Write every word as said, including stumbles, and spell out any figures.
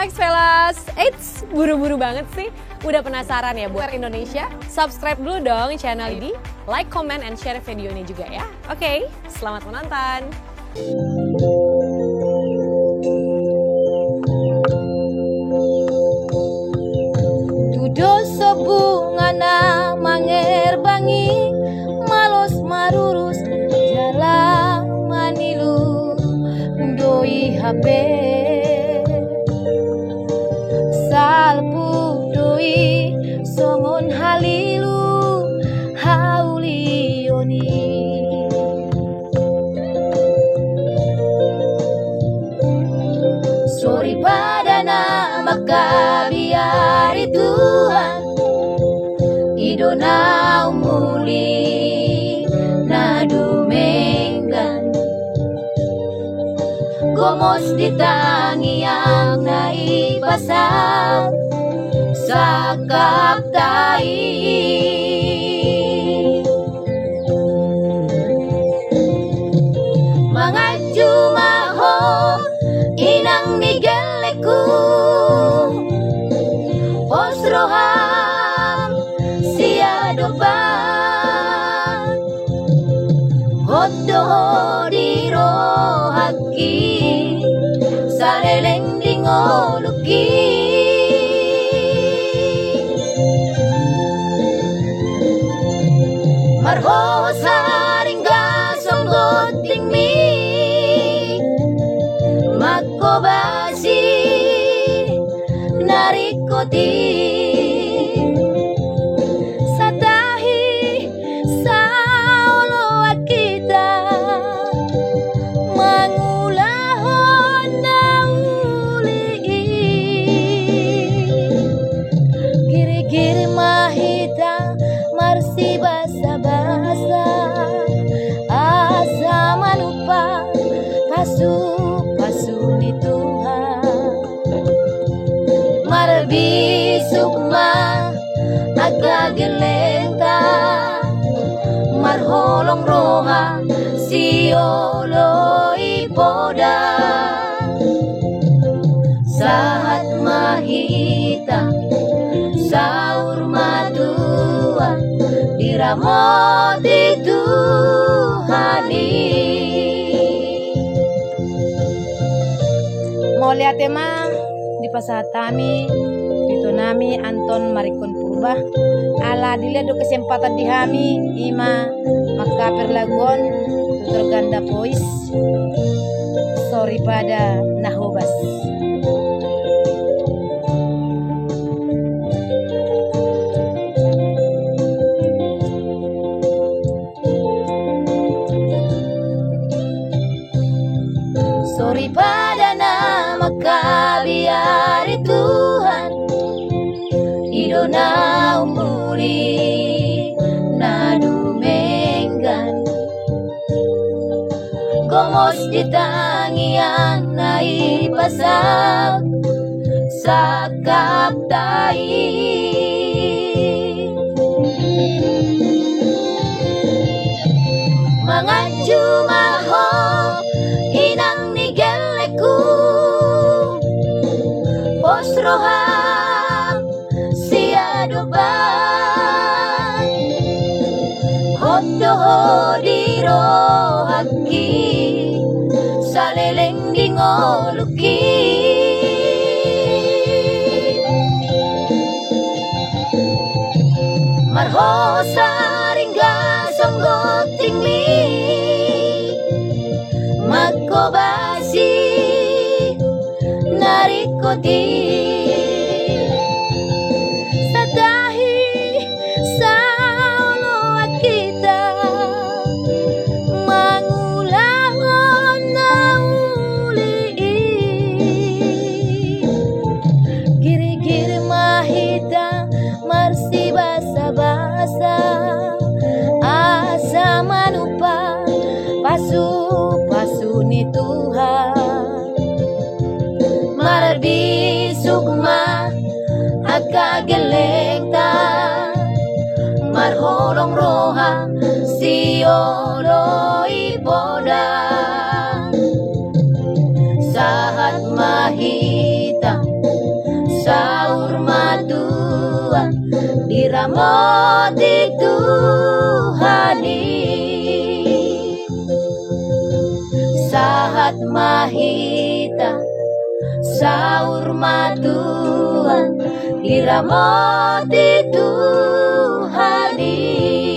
Thanks, fellas. Eits, buru-buru banget sih. Udah penasaran ya buat Indonesia? Subscribe dulu dong channel ini, like, comment, and share video ini juga ya. Oke, selamat menonton. Tudos so bunga na mangerbangi, malos marurus jala manilu do i hape. Salpu do i songon halilu haulion i. Soripada na mangkabiari Tuhan, i do na umuli na dumenggan. Gomos di tangiang na i pasaut sangkapta i. Manganju ma ho, inang ni gellengku, pos roham siadopan. Hot do ho di rohangki, saleleng di ngolungki. Marhosa ringgas songon tingming, manghobasi na ringkot i. Satahi saoloan hita mangulahon na uli i. Girgir ma hita marsibasabasa, asa manupa pasupasu ni Tuhan. Marbisuk ma angka gellengta, marholong roha sioloi poda. Sahat ma hita saur matua, diramoti Tuhan i. Mauliate ma dipasahat hami tu ito nami Anton Marikon Purba, ala dilehon do kesempatan di hami, i ma mangkaper lagu on tu Torganda Voice, Soripada na Hobas. Soripada na mangkabiari Tuhan, i do na umuli na dumenggan. Gomos di tangiang na i pasaut sangkapta i. Manganju ma ho, inang ni gellengku, pos roham siadopan. Hot do ho di rohangki, saleleng di ngolungki. Marhosa ringgas songon tingming, manghobasi na ringkot i. Satahi saoloan hita mangulahon na uli i. Girgir ma hita marsibasabasa, asa manupa pasupasu ni Tuhan. Marbisuk ma angka gellengta, marholong roha sioloi poda. Sahat ma hita Ramoti Tuhan i. Sahat ma hita, saur matua, diramoti Tuhan i.